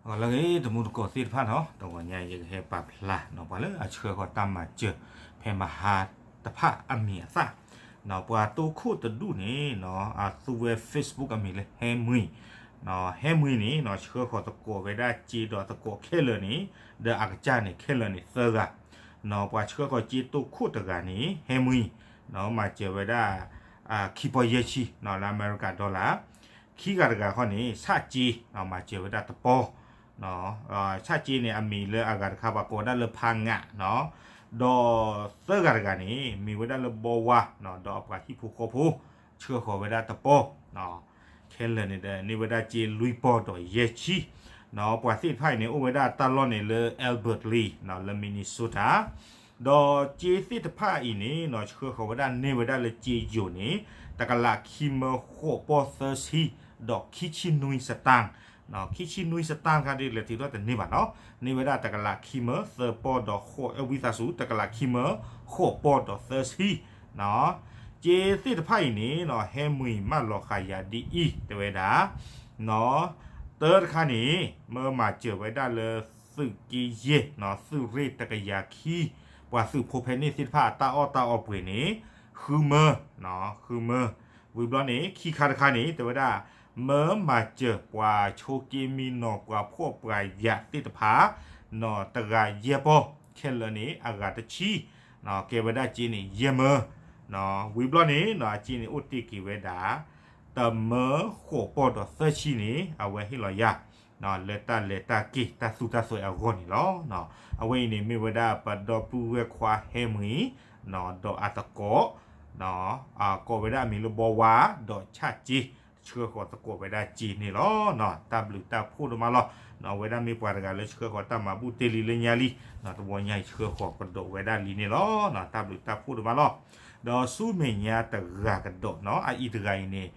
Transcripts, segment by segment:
ဂီၤလၢအဂ့ၤ တံၤသကိးသ့ၣ်တဖၣ်နီၤ, တဂီၤညါအံၤ ယကဟဲပာ်ဖျါနီၤ ပှၤလၢအဆှၢဃီၤတၢ်မၤစၢၤ ဖဲမဟါတဖၣ်အမံၤအသၣ်နီၤ, ပှၤတိခိၣ်တဒူၣ်န့ၣ်နီၤ အသူဝဲ Facebook အမံၤလၢ ဟဲမှံ နီၤ, ဟဲမှံန့ၣ်နီၤ ဆှၢဃီၤသကိးဝဲဒၣ်စ့ဒီးသကိးခဲလၢာ်န့ၣ် ဒီးအကစၢ်န့ၣ်ခဲလၢာ်န့ၣ်သၢဂၤနီၤ, ပှၤဆှၢဃီၤစ့တိခိၣ်တဂၤန့ၣ် ဟဲမှံနီၤ မၤစၢၤဝဲဒၣ် ခံပီၢ်ယဲၢ်ဆံနီၤ လၢအမဲရကၤ dollar ခံဂၤတဂၤဃီန့ၣ် ဆၣ်စ့ မၤစၢၤဝဲဒၣ်တပီၢ်, ဆၣ်စ့န့ၣ် အမံၤလၢအဂၤတခါ ပှၤကိးဝဲဒၣ်လၢဖးငးနီၤ, ဒီးသၢဂၤတဂၤန့ၣ် မ့ၢ်ဝဲဒၣ်လၢဘီဝါနီၤ ဒီးအပှၤဟံၣ်ဖိဃီဖိ ဆှၢဃီၤဝဲဒၣ်တပီၢ်, ခဲလၢာ်န့ၣ်ဒီးန့ၢ်ဝဲဒၣ်စ့လွံၢ်ပီၢ်ဒီးယဲၢ်ဆံနီၤ, ပှၤသ့ၣ်တဖၣ်အံၤန့ၣ် အိၣ်ဝဲဒၣ်တၢ်လီၢ်န့ၣ်လၢ Alberta လံနီၤ လၢ Minnesota ဒီးစ့သ့ၣ်တဖၣ်အံၤန့ၣ်နီၤ ဆှၢဃီၤဝဲဒၣ်န့ၢ်ဝဲဒၣ်လၢစ့ယိၤန့ၣ် တကလးခံမၢဃိးပီၢ်သၢဆံ ဒီးခံဆံနွံစတၢၢ်, ခံဆံနွံစတၢၢ်ခါဒ်လဲၣ် ထုးထီၣ်တန့ၢ်ဘၣ်နီၤ, န့ၢ်ဝဲဒၣ်တကလးခံမၢသၢပီၢ်ဒီးဃိး အဝံသးစူၤ တကလးခံမၢဃိးပီၢ်ဒီးသၢဆံနီၤ, စ့သ့ၣ်တဖၣ်အံၤန့ၣ်နီၤ ဟဲမှံမၢလီၤဃာ်ယၤဒ်အံၤ တဲဝဲဒၣ် နီၤ, တၢတခါန့ၣ် မၢမၤစၢၤဝဲဒၣ်လၢသုးက့ယဲၢ်နီၤ သုးရ့ၣ်တကယၤခံ ပှၤသုးဖိဖဲန့ၣ်သ့ၣ်တဖၣ်အတၢ်အီၣ်တၢ်အီပှ့ၤန့ၣ် ဃုမၢနီၤ ဃုမၢ, ဝံၤဘျီန့ၣ် ခံခါတခါန့ၣ် တဲဝဲဒၣ် မၢမၤစၢၤပှၤဆိးက့မံနီၤ ပှၤဖှီၣ်ပှၤယာ်သ့ၣ်တဖၣ်နီၤ တဂၤယဲၢ်ပီၢ် ခဲလၢာ်န့ၣ် အဂၤတဆံ ကဲဝဲဒၣ်စ့န့ၣ် ယဲၢ်မၢ ဝံၤဘျီန့ၣ်နီၤ အစ့န့ၣ် အိၣ်တ့ၢ်က့ၤဝဲဒၣ် တမၢဃိးပီၢ်ဒီးသၢဆံန့ၣ် အဝဲဟ့ၣ်လီၤယၤ လၢတၢ်လဲၤတၢ်က့ၤ တၢ်သူတၢ်သွဲးအဂီၢ်န့ၣ်လီၤ. အဝဲအံၤန့ၣ် မ့ၢ်ဝဲဒၣ်ပဒီပုၢ်ဝဲၢ်ခွါဟဲမှံ ဒီးအသကိး ကိးဝဲဒၣ်အမံၤလၢဘီဝါ ဒီးဆၣ်စ့ ဆှၢဃီၤသကိးဝဲဒၣ်စ့န့ၣ်လီၤ. တၢ်ဘျုးတၢ်ဖှိၣ်ဒိၣ်မးလီၤ. အဝဲဒၣ်မ့ၢ်ပှၤတဂၤလၢဆှၢဃီၤတၢ်မၤဘူၣ်တ့ၢ်လံလၢညါလံ, တဝီညါအံၤဆှၢဃီၤကဒီးဝဲဒၣ်လံန့ၣ်လီၤ. တၢ်ဘျုးတၢ်ဖှိၣ်ဒိၣ်မးလီၤ. ဒီးဆူမဲာ်ညါတဂၤကဒီးနီၤ အအံၤတဂၤအံၤန့ၣ်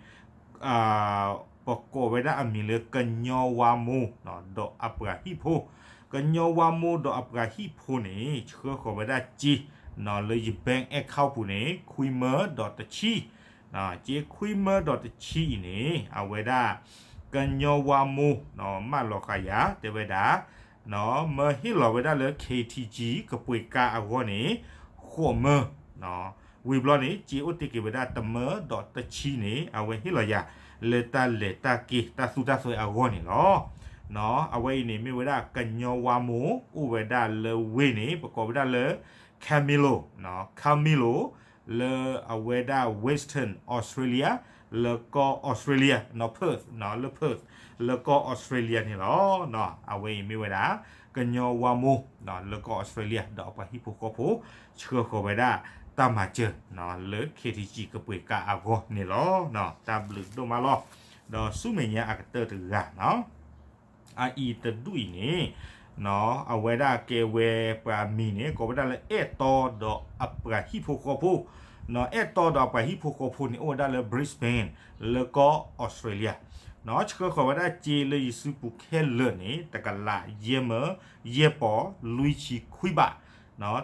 ပကိးဝဲဒၣ်အမံၤလၢကညီဝါမိၢ် ဒီးအပှၤဟံၣ်ဖိ, ကညီဝါမိၢ်ဒီးအပှၤဟံၣ်ဖိန့ၣ် ဆှၢဃီၤဝဲဒၣ်စ့ လၢယ bank account ပူၤန့ၣ် ခွံမၢဒီးတဆံ, စ့ခွံမၢဒီးတဆံအံၤန့ၣ် အဝဲဒၣ် ကညီဝါမိၢ် မၢလီၤဃာ်ယၤ တဲဝဲဒၣ် မၢဟ့ၣ်လီၤဝဲဒၣ်လၢ K T G ကပှ့ၤကါအဂီၢ်န့ၣ် ဃိးမၢ ဝံၤဘျီန့ၣ် စ့အိၣ်တ့ၢ်က့ၤဝဲဒၣ်တမၢဒီးတဆံန့ၣ် အဝဲဟ့ၣ်လီၤယၤ လၢတၢ်လဲၤတၢ်က့ၤ တၢ်သူတၢ်သွဲးအဂီၢ်န့ၣ်လီၤ. အဝဲအံၤန့ၣ် မ့ၢ်ဝဲဒၣ်ကညီဝါမိၢ် အိၣ်ဝဲဒၣ်လၢဝ့ၢ်န့ၣ် ပကိးဝဲဒၣ်လၢ Camilo, Camilo လၢအဝဲဒၣ် Western Australia လၢကီၢ် Australia နီၤ Perth လၢ Perth လၢကီၢ် Australia န့ၣ်လီၤ. အဝဲအံၤမ့ၢ်ဝဲဒၣ် ကညီဝါမိၢ် လၢကီၢ် Australia ဒီးအပှၤဟံၣ်ဖိဃီဖိ ဆှၢဃီၤဝဲဒၣ်တၢ်မၤစၢၤ လၢ K T G ကပှ့ၤကါအဂီၢ်န့ၣ်လီၤ. တၢ်ဘျုးဒိၣ်မးလီၤ. ဒီးဆူမဲာ်ညါအကတၢၢ်တဂၤနီၤ အအံၤတဒူၣ်အံၤန့ၣ် အဝဲဒၣ်ကဲဝဲပှၤမံၤန့ၣ် ကိးဝဲဒၣ်လၢအဲၣ်တီဒီးအပှၤဟံၣ်ဖိဃီဖိ, အဲၣ်တီဒီးအပှၤဟံၣ်ဖိဃီဖိန့ၣ် အိၣ်ဝဲဒၣ်လၢ Brisbane လၢကီၢ် Australia, ဆှၢဃီၤဝဲဒၣ်စ့လၢယစုပူၤခဲလၢာ်န့ၣ် တကလးယဲၢ်မၢယဲၢ်ပီၢ်လွံၢ်ဆံခွံဘး,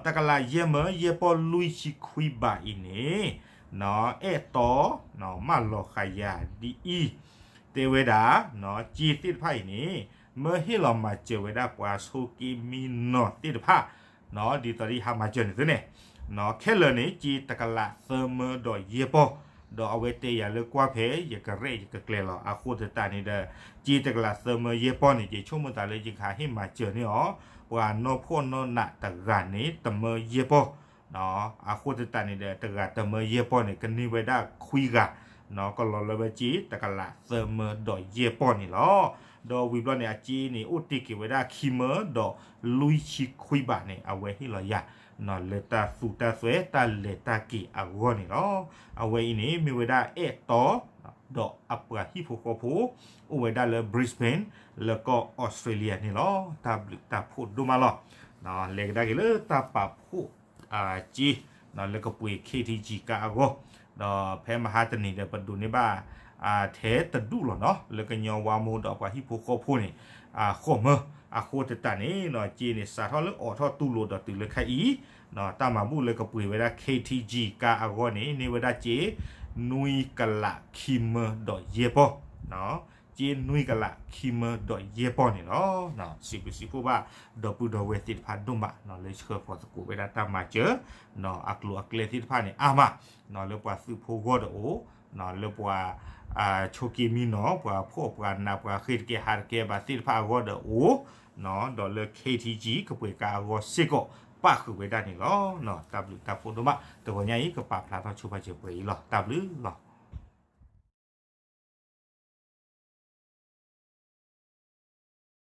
တကလးယဲၢ်မၢယဲၢ်ပီၢ်လွံၢ်ဆံခွံဘးအံၤန့ၣ် အဲၣ်တီ မၢလီၤဃာ်ယၤဒ်အံၤ, တဲဝဲဒၣ် စ့သ့ၣ်တဖၣ်အံၤန့ၣ် မၢဟ့ၣ်လီၤမၤစၢၤဝဲဒၣ်ပှၤဆိးက့မံနီၤသ့ၣ်တဖၣ် ဒ်သိးဒ်ဟးမၤစၢၤန့ၣ်သုန့ၣ်, ခဲလၢာ်န့ၣ် စ့တကလးသၢမၢဒီးယဲၢ်ပီၢ်, ဒီးအဝဲတဲယၤလၢကွၢ်ဖဲယကရဲၣ်ယကကျဲၤလီၤ. အဃိသတးန့ၣ်ဒီး စ့တကလးသၢမၢယဲၢ်ပီၢ်န့ၣ် ယဆိကမိၣ်သးလၢယကဟးဟ့ၣ်မၤစၢၤန့ၢ်အီၤ ပှၤနီၢ်ဖှီၣ်နီၢ်နးတဂၤန့ၣ် တမၢယဲၢ်ပီၢ် အဃိသတးန့ၣ်ဒီး တဂၤတမၢယဲၢ်ပီၢ်န့ၣ် ကန့ၢ်ဝဲဒၣ်ခွံဂၤ, ကလီၤလၢဝဲစ့တကလးသၢမၢဒီးယဲၢ်ပီၢ်န့ၣ်လီၤ. ဒီးဝံၤဘျီန့ၣ် အစ့န့ၣ် အိၣ်တ့ၢ်က့ၤဝဲဒၣ်ခံမၢဒီးလွံၢ်ဆံခွံဘးန့ၣ် အဝဲဟ့ၣ်လီၤယၤ လၢတၢ်သူတၢ်သွဲ တၢ်လဲၤတၢ်က့ၤအဂီၢ်န့ၣ်လီၤ. အဝဲအံၤန့ၣ် မ့ၢ်ဝဲဒၣ်အဲၣ်တီ ဒီးအပှၤဟံၣ်ဖိဃီဖိ အိၣ်ဝဲဒၣ်လၢ Brisbane လၢကီၢ် Australia န့ၣ်လီၤ. တၢ်ဘျုးတၢ်ဖှိၣ်ဒိၣ်မးလီၤ. လဲၤကဒါက့ၤလၢတၢ်ပာ်ဖှိၣ် စ့ လၢကပှ့ၤ K T G ကါအဂီၢ်, ဒီးဖဲမဟါတနံၤဒီး ပဒိးန့ၢ်ဘၣ် ထဲတဒူၣ်လီၤနီၤ လၢကညီဝါမိၢ်ဒီးပှၤဟံၣ်ဖိဃီဖိန့ၣ် ဃိးမၢ, အဃိသတးန့ၣ် စ့န့ၣ် စးထီၣ်လၢအိးထီၣ်တူၢ်လိာ်ဒီးတုၤလၢခဲအံၤ တၢ်မၤဘူၣ်လၢကပှ့ၤဝဲဒၣ် K T G ကါအဂီၢ်န့ၣ် န့ၢ်ဝဲဒၣ်စ့ နွံကလးခံမၢဒီးယဲၢ်ပီၢ်, ကၠ့နွံကလးခံမၢဒီးယဲၢ်ပီၢ်န့ၣ်လီၤ. စံးဘျုးစံးဖှိၣ်ဘၣ် ဒီပုၢ်ဒီဝဲၢ်သ့ၣ်တဖၣ်ဒိၣ်မး လၢဆှၢဃီၤသကိးဝဲဒၣ်တၢ်မၤစၢၤ အကျိၤအကျဲသ့ၣ်တဖၣ်န့ၣ် အါမး လၢပှၤသုးဖိအဂီၢ်ဒီးအိၣ် လၢပှၤ ဆိးက့မံနီၤ ပှၤဖှီၣ်ပှၤနး ပှၤဃ့ၢ်တကဲဟးတကဲဘၣ်သ့ၣ်တဖၣ်အဂီၢ်ဒီးအိၣ် ဒီးလၢ K T G ကပှဲၤကါအဂီၢ်စ့ၢ်ကီး ပၣ်ဃုာ်ဝဲဒၣ်န့ၣ်လီၤ. တၢ်ဘျုးတၢ်ဖှိၣ်ဒိၣ်မး တဂီၤညါအံၤ ကပာ်ဖျါထီၣ်ဆိပာ်စၢၤပှဲၤအံၤလီၤ. တၢ်ဘျုးလီၤ.